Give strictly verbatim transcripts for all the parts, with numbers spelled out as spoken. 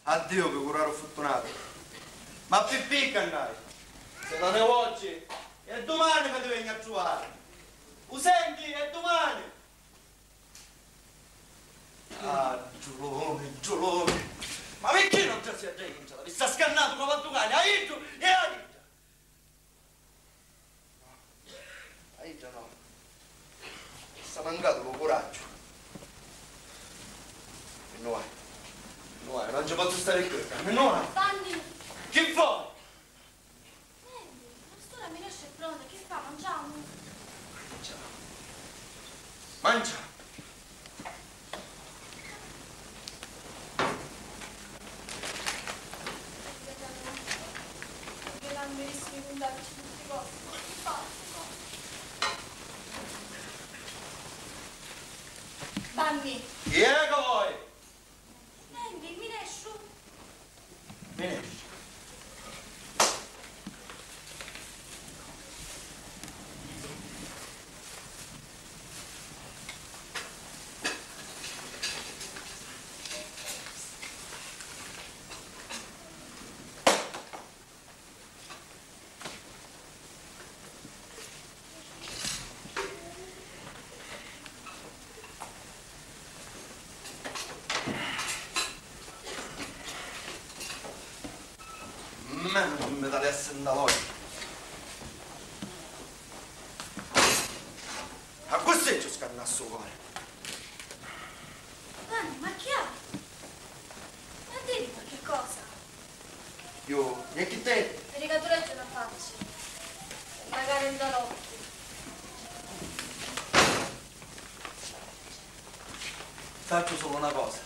Addiu, pi curraru futtunatu. Ma pi picca andai. Si non è oggi, è dumani ca ti vegnu a truvari. U senti? È dumani. Ah, Giuloni, Giuloni. Ma picchì non ci si addenta? Vi sta scannatu come a ducani, a iddu e a idda. Aigia no. Sta mancatu lu curaggiu. Mi nni vai. Mi nni vai, non ci pozzu stari cchiù. Mi nni vai. Vanni! Chi voi? Nenti, a st'ura mi nesci è pronta, chi fa, manciamu? Manciamu. Manciamu. Vanni. Chi è ca voi? Nenti, mi nesciu. Mi nesciu. Menu chi mi taliassi nta l'ogghiu. Accussì ci scannassi u cori. Vanni, ma chi hai? Ma diri qualche cosa. Iu, e chi te? Viri ca tu leggi la facci. E magari nta l'occhi. Sacciu sulu na cosa,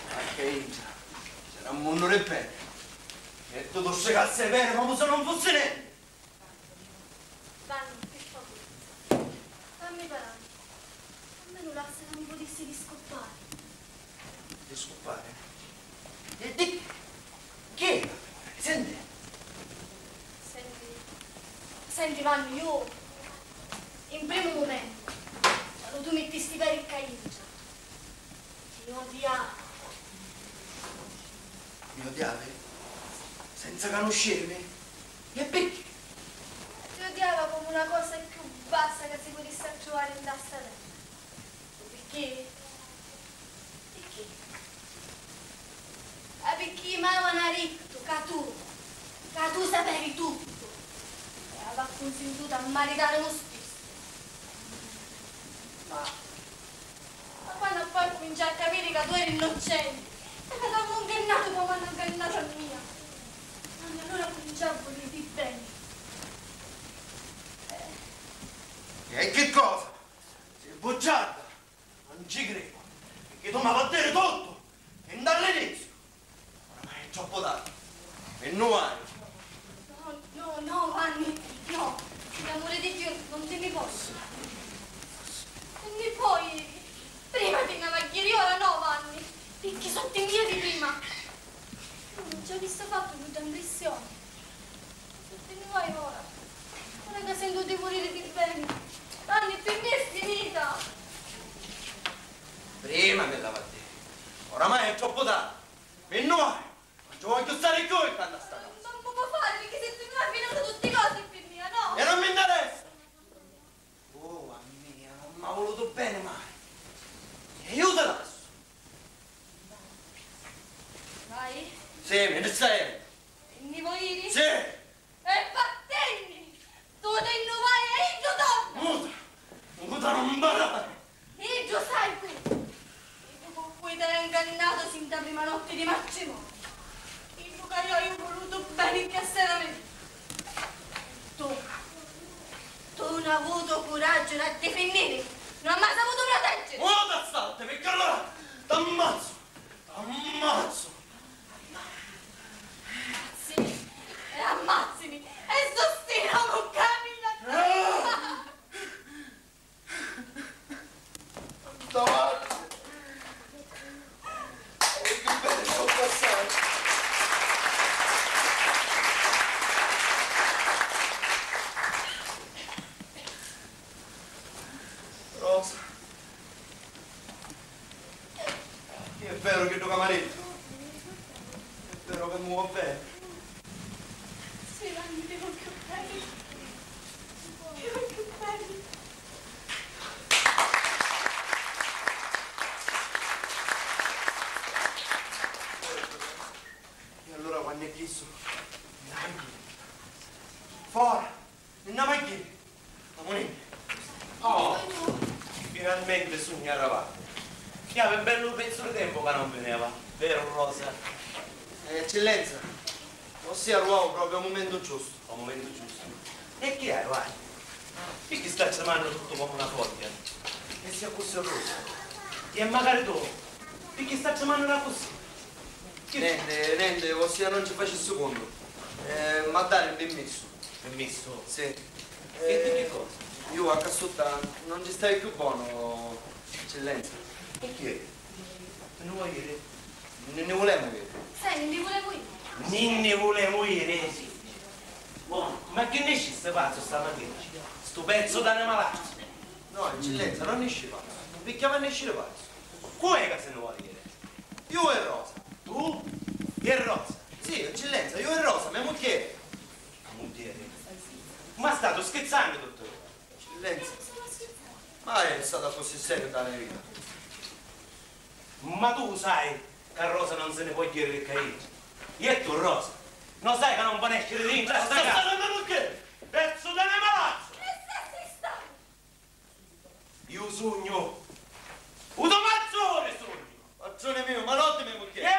a Caintra c'era un munnu di peni, e tu tu stricassi i peni comu si non fussi nenti. Vanni, pi favuri, fammi parari. Almenu lassa ca mi putissi disculpari. Disculpari? E di chi? Senti. Senti, senti, Vanni, iu in primu mumentu, quannu tu mittisti i pedi ccà intra, ti odiava. Mi odiavi? Senza canuscirmi? E picchì? Ti odiava comu la cosa cchiù bassa ca si putissi attruvari nta sta terra. Picchì? Picchì? Ah, picchì m'avanu dittu ca tu, ca tu sapevi tuttu e avi accunsintutu a maritari lu spissu. Ma, ma quannu appoi accuminciai a capiri ca tu eri innocenti e ca t'amu ngannatu comu hannu ngannatu a mia, allura accuminciai a vuliriti beni. E chi cosa? Si bugiarda! Non ci cridu, picchì tu m'havi a diri tuttu, fin da l'iniziu. Oramai è troppu tardi. Mi nni vai. No, no, no, Vanni, no. Pi l'amuri di Diu, non ti nni poi. Ti nni poi. Prima ti nni havi a jiri, ora no, Vanni. Picchì sottu i mia di prima. Non ci avissi fattu brutta imprissioni. Ti nni vai ora. Ora ca sentu di vuliriti beni. Vanni, pi mia è finita. Prima mi l'havi a diri. Oramai è troppu tardi. Mi nni vai. Non ci vogghiu stari cchiù ccà nta sta casa. Non, non può fari, picchì si ti nni vai fininu tutti cosi pi mia, no? E non mi ntaressa. Oh, a mia non m'ha vulutu beni mai. E iu ti lassu. Vai? Sì, mi nni staiu. Ti nni voi iri? Sì. E vattinni! Tu ti nni vai e iddu torna! Muta! Muta, non parrari! Iddu sai cu? Iddu cu cui t'haiu ngannatu si nta prima notti di matrimoniu. Iddu ca iu haiu vulutu beni ccà sera mi. Tu, tu non hai avuto coraggio da difennimi, non hai mai saputo proteggere. Muta, stalti, picchì allura t'ammazzu! Ammazzu! Ammazzimi e ammazzimi e sustina a vucca mia! Davanti! E chi vedi sto passare? Rosa. È veru chiddu ca m'ha dittu? Come va bene? Sì, ma non ti voglio bene. Ti voglio bene. E allora quannu è chistu? Fora! Nun n'hamu a jiri! Amunì! Oh! Finalmenti sugnu arrivatu! Chiavi bellu pezzu di tempu ca non vineva, veru Rosa? Eh, eccellenza, vossia arrivau propriu au mumentu giustu. Au mumentu giustu? E chi hai, vai? Picchì sta trimannu tuttu comu na fogghia? E si accussì Rosa? E macari tu? Picchì sta trimannu accussì? Nenti, nenti, vossia non ci facissi cuntu. Eh, m'ha dari un pirmissu. Pirmissu? Sì. E di chi cosa? Iu a ca sutta non ci staiu chiù bonu, eccellenza. Picchì? Ni vuoi jiri? Ni, ni vulemu jiri. Sì, ni vulemu jiri. Ni, ni vulemu jiri? Oh, ma chi nescisti pazzu stamatina? Stu pezzu d'animalazzu! No, eccellenza, non nesci pazzu. Picchì havi a nesciri pazzu? Cu è ca si ni voli jiri? Iu e Rosa. Tu? E Rosa? Sì, eccellenza, iu e Rosa, me mugghieri. A mugghieri? Ma statu schizzannu, dutturi? Eccellenza, mai è statu accussì seriu nta me vita. Ma tu u sai ca Rosa non si ni pò jiri picchì a iddu? E tu, Rosa, non sai ca non pò nesciri dintra sta casa? Pezzu d'animalazzu! Iu sugnu u to patruni, sugnu! Patruni miu, ma non di me mugghieri! E